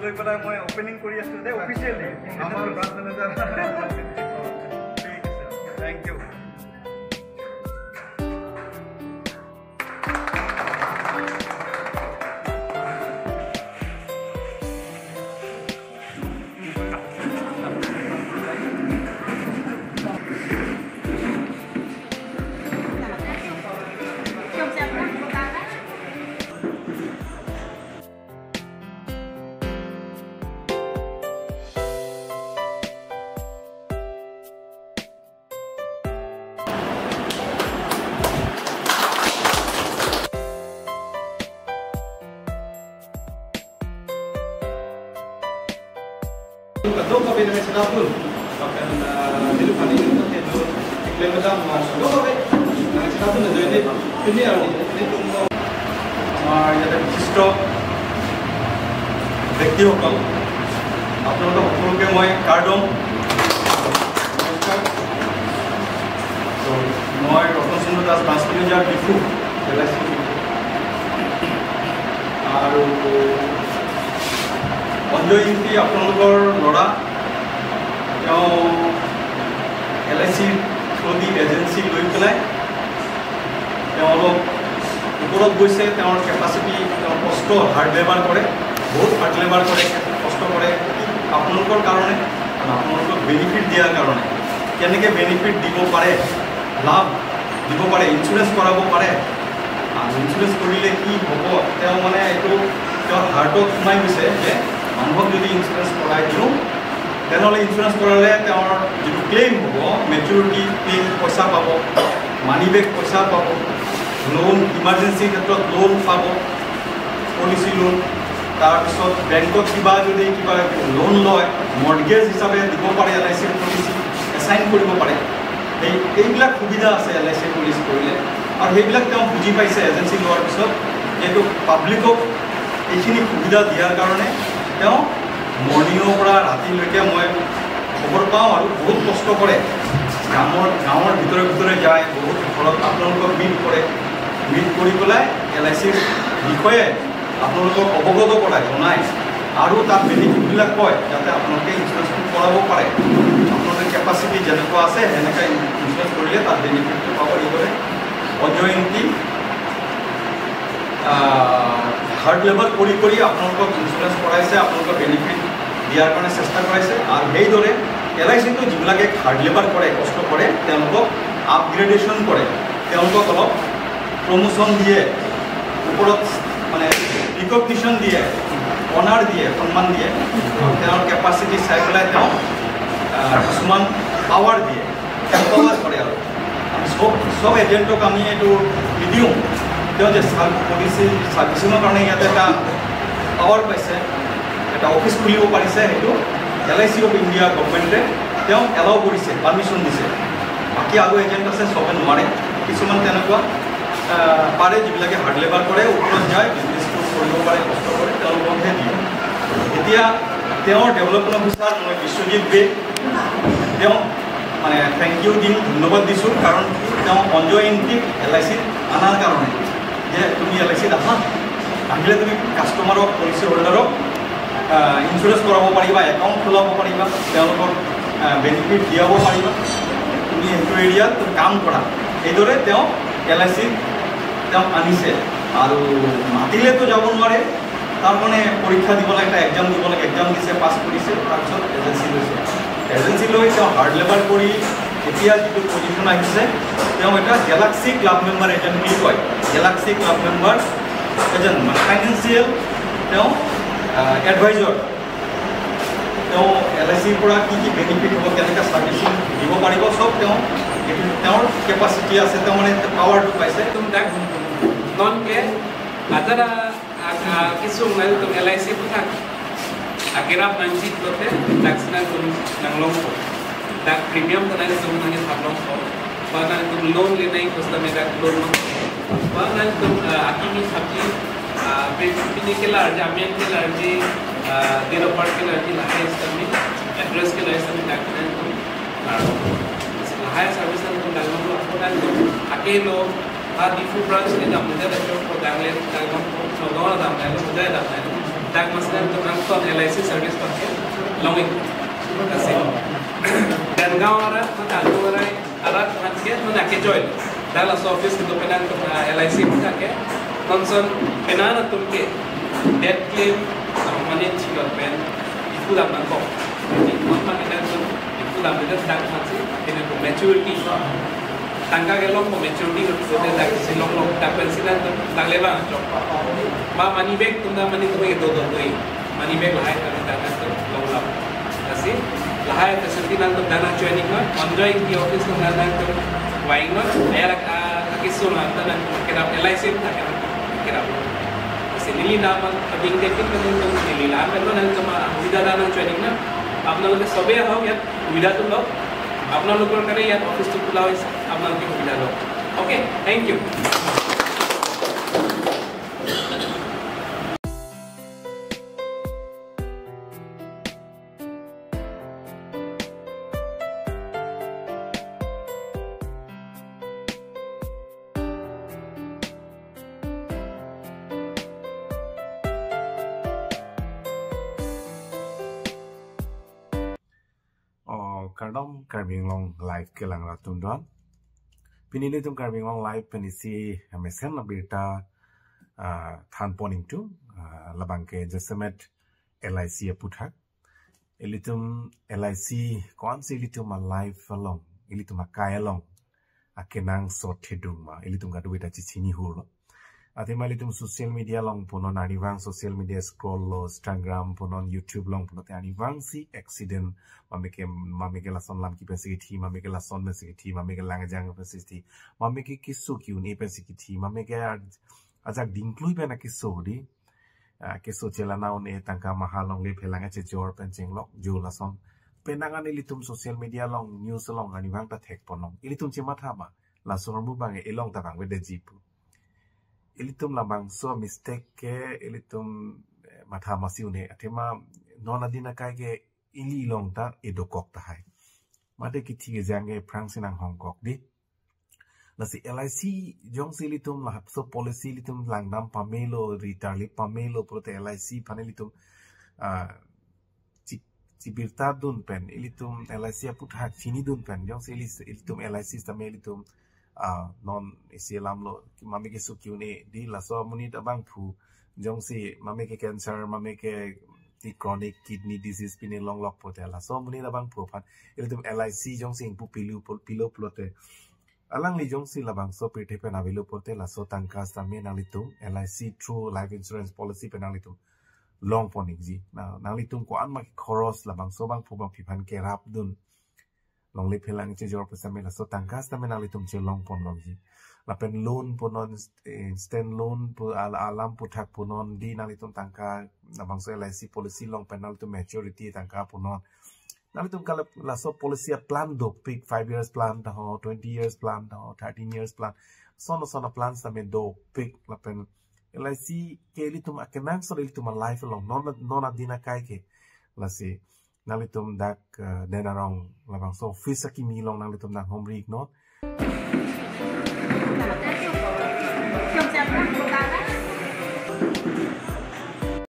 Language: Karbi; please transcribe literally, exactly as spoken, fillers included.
লৈ পেলাই মই অপেনিং কৰি আছো দেই, অফিচিয়েলি। আমাৰ ব্ৰাঞ্চ মেনেজাৰ। ঠিক আছে, thank you. Kadokave nangchinidun, bahkan, ah, nelitum kali nelitum kedo, iklem kedam, ah, kadokave nangchinidun ajoine, pini arni nelitum, আমাৰ ইয়াতে বিশিষ্ট ব্যক্তিসকল, আপোনালোকক সকলোকে মই কাৰ্ডম। নমস্কাৰ। So, মই Ratan Chandra Das, branch manager Diphu, L I C. আৰু অঞ্জয় ইংতি আপোনালোকৰ ল'ৰা, তেওঁ এল আই চিৰ থ্ৰুদি এজেঞ্চি লৈ পেলাই তেওঁ অলপ ওপৰত গৈছে। তেওঁৰ কেপাচিটি, তেওঁ কষ্ট, হাৰ্ড লেবাৰ কৰে, বহুত হাৰ্ড লেবাৰ কৰে, কষ্ট কৰে আপোনালোকৰ কাৰণে, আপোনালোকক বেনিফিট দিয়াৰ কাৰণে। কেনেকে বেনিফিট দিব পাৰে, লাভ দিব পাৰে, ইঞ্চুৰেঞ্চ কৰাব পাৰে, আৰু ইঞ্চুৰেঞ্চ কৰিলে কি হ'ব, তেওঁ মানে এইটো তেওঁৰ হাৰ্টত সোমাই গৈছে যে মানুহক যদি ইঞ্চুৰেঞ্চ কৰাই দিওঁ, তেনেহ'লে ইঞ্চুৰেঞ্চ কৰালে তেওঁৰ যিটো ক্লেইম হ'ব, মেচিউৰিটি ক্লেইম পইচা পাব, মানি বেক পইচা পাব, লোন, ইমাৰ্জেঞ্চি ক্ষেত্ৰত লোন পাব, পলিচি লোন, তাৰপিছত বেংকত কিবা যদি কিবা লোন লয়, মৰ্টগেজ হিচাপে দিব পাৰে, এল আই চিৰ পলিচি এছাইন কৰিব পাৰে। এই, এইবিলাক সুবিধা আছে এল আই চিৰ পলিচি কৰিলে। আৰু সেইবিলাক তেওঁ বুজি পাইছে এজেঞ্চি লোৱাৰ পিছত, এইটো পাব্লিকক এইখিনি সুবিধা দিয়াৰ কাৰণে তেওঁ মৰ্ণিঙৰ পৰা ৰাতিলৈকে মই খবৰ পাওঁ আৰু বহুত কষ্ট কৰে। গাঁৱৰ, গাঁৱৰ ভিতৰে ভিতৰে যায়, বহুত ঘৰত আপোনালোকক মিট কৰে, মিট কৰি পেলাই এল আই চিৰ বিষয়ে আপোনালোকক অৱগত কৰাই, জনাই আৰু তাত বেনিফিটবিলাক কয়, যাতে আপোনালোকে ইঞ্চুৰেঞ্চটো কৰাব পাৰে। আপোনালোকৰ কেপাচিটি যেনেকুৱা আছে, সেনেকা ইঞ্চুৰেঞ্চ কৰিলে তাত বেনিফিটটো পাব। এইদৰে অঞ্জয় ইংতি হাৰ্ড লেবাৰ কৰি কৰি আপোনালোকক ইঞ্চুৰেঞ্চ কৰাইছে, আপোনালোকক বেনিফিট দিয়াৰ কাৰণে চেষ্টা কৰাইছে। আৰু সেইদৰে এল আই চিটো যিবিলাকে হাৰ্ড লেবাৰ কৰে, কষ্ট কৰে, তেওঁলোকক আপগ্ৰেডেশ্যন কৰে, তেওঁলোকক অলপ প্ৰমোশ্যন দিয়ে, ওপৰত মানে ৰিকগনিশ্যন দিয়ে, অনাৰ দিয়ে, সন্মান দিয়ে। তেওঁৰ কেপাচিটি চাই পেলাই তেওঁ, আহ, কিছুমান পাৱাৰ দিয়ে, এম্পাৱাৰ কৰে আৰু। আমি চব, চব এজেণ্টক আমি এইটো নিদিওঁ। তেওঁ যে চাৰ-, পলিচি চাৰ্ভিচিঙৰ কাৰণে ইয়াতে এটা পাৱাৰ পাইছে, এটা অফিচ খুলিব পাৰিছে, সেইটো এল আই চি অফ ইণ্ডিয়া গভৰ্ণমেণ্টে তেওঁ এলাউ কৰিছে, পাৰ্মিশ্যন দিছে। বাকী আৰু এজেণ্ট আছে, চবে নোৱাৰে। কিছুমান তেনেকুৱা, আহ, পাৰে, যিবিলাকে হাৰ্ড লেবাৰ কৰে, ওপৰত যায়, বিজনেছ কৰিব পাৰে, কষ্ট কৰে, তেওঁলোককহে দিয়ে। এতিয়া তেওঁৰ ডেভেলপমেণ্ট অফিচাৰ মই বিশ্বজিৎ বে, তেওঁ মানে থেংক ইউ দিম, ধন্যবাদ দিছোঁ। কাৰণ কি, তেওঁ অঞ্জয় ইংতিক এল আই চিত অনাৰ কাৰণে যে তুমি এল আই চিত আহা, আহিলে তুমি কাষ্টমাৰক, পলিচি হোল্ডাৰক, আহ, ইঞ্চুৰেঞ্চ কৰাব পাৰিবা, একাউণ্ট খোলাব পাৰিবা, তেওঁলোকক, আহ, বেনিফিট দিয়াব পাৰিবা, তুমি সেইটো এৰিয়াত তুমি কাম কৰা। সেইদৰে তেওঁ এল আই চিত তেওঁ আনিছে। আৰু মাতিলেতো যাব নোৱাৰে, তাৰ কাৰণে পৰীক্ষা দিব লাগে, এটা এক্সাম দিব লাগে, এক্সাম দিছে, পাছ কৰিছে, তাৰপিছত এজেঞ্চি লৈছে। এজেঞ্চি লৈ তেওঁ হাৰ্ড লেবাৰ কৰি এতিয়া যিটো পজিশ্যন আহিছে, তেওঁ এটা গেলাক্সি ক্লাব মেম্বাৰ এজন বুলি কয়। গেলাক্সি ক্লাব মেম্বাৰ এজন, মানে, ফাইনেন্সিয়েল তেওঁ, আহ, এডভাইজাৰ। তেওঁ এল আই চিৰ পৰা কি কি বেনিফিট হ'ব, কেনেকৈ চাৰ্ভিচিং দিব পাৰিব, চব তেওঁ, এইটো তেওঁৰ কেপাচিটি আছে, তেওঁ মানে পাৱাৰটো পাইছে। Tum dak non ke acara, ah, ah, kesung nangtum L I C aphuthak akerap nangji pulote dak si nangtum nanglongpo. Dak premium ta nangtum nangkethap longpo. Ba nangtum loan le nangji pu setame dak loan longpo. Ba nangtum, ah, akimi thapji, ah, pe-, pini kelarji, amen kelarji, ah, date of birth kelarji, lahai setame, address kelarji setame dak nangtum, ah, lahai service nangtum dak longpo. Ako nangtum akelo, ah, Diphu branch le damde dak longpo, dak le dak longpo, Nagaon damde lo, dak damde lo. Dak mas nangtum nangtum L I C service pakai longin. Lasi. Dan gaon arat, mata arat, arat aphan ke non ake join. Dak laso office itu penang tum, ah, L I C pakai. Nonson penang atum ke death claim, ah, mane chilon pen. Itu lam nangkok. Jadi, non mane nangtum itu lam itu dak mas si, ini tu maturity. Tangka kelong ko maturity ko tu dak si longlong, dak pensi nangtum dak lebang chok. Ma money back tum dak money tum ke do do doi. Money back lahai kami dak nangtum longlong. Lasi, lahai facility nangtum dak nang joining ma, enjoy ki office tum dak nangtum waing ma, ayar ak, ah, aki sum dak nangtum kedap L I C dak nangtum kedap. Lasi, neli nam abing ke kin nangtum neli lam, nangtum ma, ah, sida dak nang joining ma, apnalok ke sobe ahok ya, সুবিধাটো লওক, আপোনালোকৰ কাৰণে ইয়াত অফিচটো খোলা হৈছে, আপোনালোকে সুবিধা লওক। Okay, thank you। Oh, kardom Karbi Anglong Live kelang arat atum don. Pini ilitum Karbi Anglong Live pen isi mesen abirta, ah, thanpon ingtung, ah, labang ke jasemet L I C aputhak. Ilitum L I C ko-ansi ilitum a-life along, ilitum akai along akenangsot thedung ma, ilitum kadokave ta chechini hurlo. Athema ilitum social media along punon, arnivang social media scroll lo, Instagram punon, YouTube along punon, te arnivangsi accident, mame ke, mame ke lason lam kepi pensi kithi, mame ke lason pensi kithi, mame ke langjang pensi kithi, mame ke keso ki-un-e pensi kithi, mame ke aj-, ajak dingklui pen akeso di. Ah, keso chelana un-e, tangka maha longle phelang kachejor pen chenglok jo lason. Penang an ilitum social media along, news along, arnivang ta thekponlong. Ilitum chematha ma, laso armu bang e, ilong ta bang vede ji pu. Ilitum labangso mistake ke ilitum, eh, matha masi un-e. Athema non adin akai ke ili long ta edokok tahai. Mate kithi kejang ke aphrangsi nanghongkok di. Lasi L I C jongsi ilitum laso policy ilitum langdam pamelo, retire pamelo pulote L I C aphan ilitum, ah, chi-, chibirta dun pen, ilitum L I C aputhak chinidun pen, jongsi ili-, ilitum L I C sitame ilitum, ah, non isi alam lo, mame keso ki-un-e di, laso amonit abangphu, jongsi mame ke cancer, mame ke di chronic kidney disease pine longlok pulote, laso amonit abangphu aphan ilitum L I C jongsi ingpu pilo pu-, pilo pulote, alangli jongsi labangso pirthe pen avelo pulote, laso tangka sitame nanglitum L I C through life insurance policy pen nanglitum longpon ikji. Na, nanglitum ko-an ma ke khoros labangso abangphu abangphi aphan kerapdun, longle phelang chejor pu sitame laso tangka sitame nanglitum chelongpon longji. Lapen loan punon, eh, instant loan pu al-, alam aputhak punon di, nanglitum tangka labangso L I C policy along pen nanglitum maturity tangka punon. Nanglitum kala laso policy aplan dopik, five years plan ta ho, twenty years plan ta ho, thirteen years plan. Sono sono plan sitame dopik, lapen L I C ke ilitum akenangsot ilitum a-life along, non, non adin akai ke. Lasi nanglitum dak, eh, Den Arong labangso office akimi along nanglitum nanghomri iknon.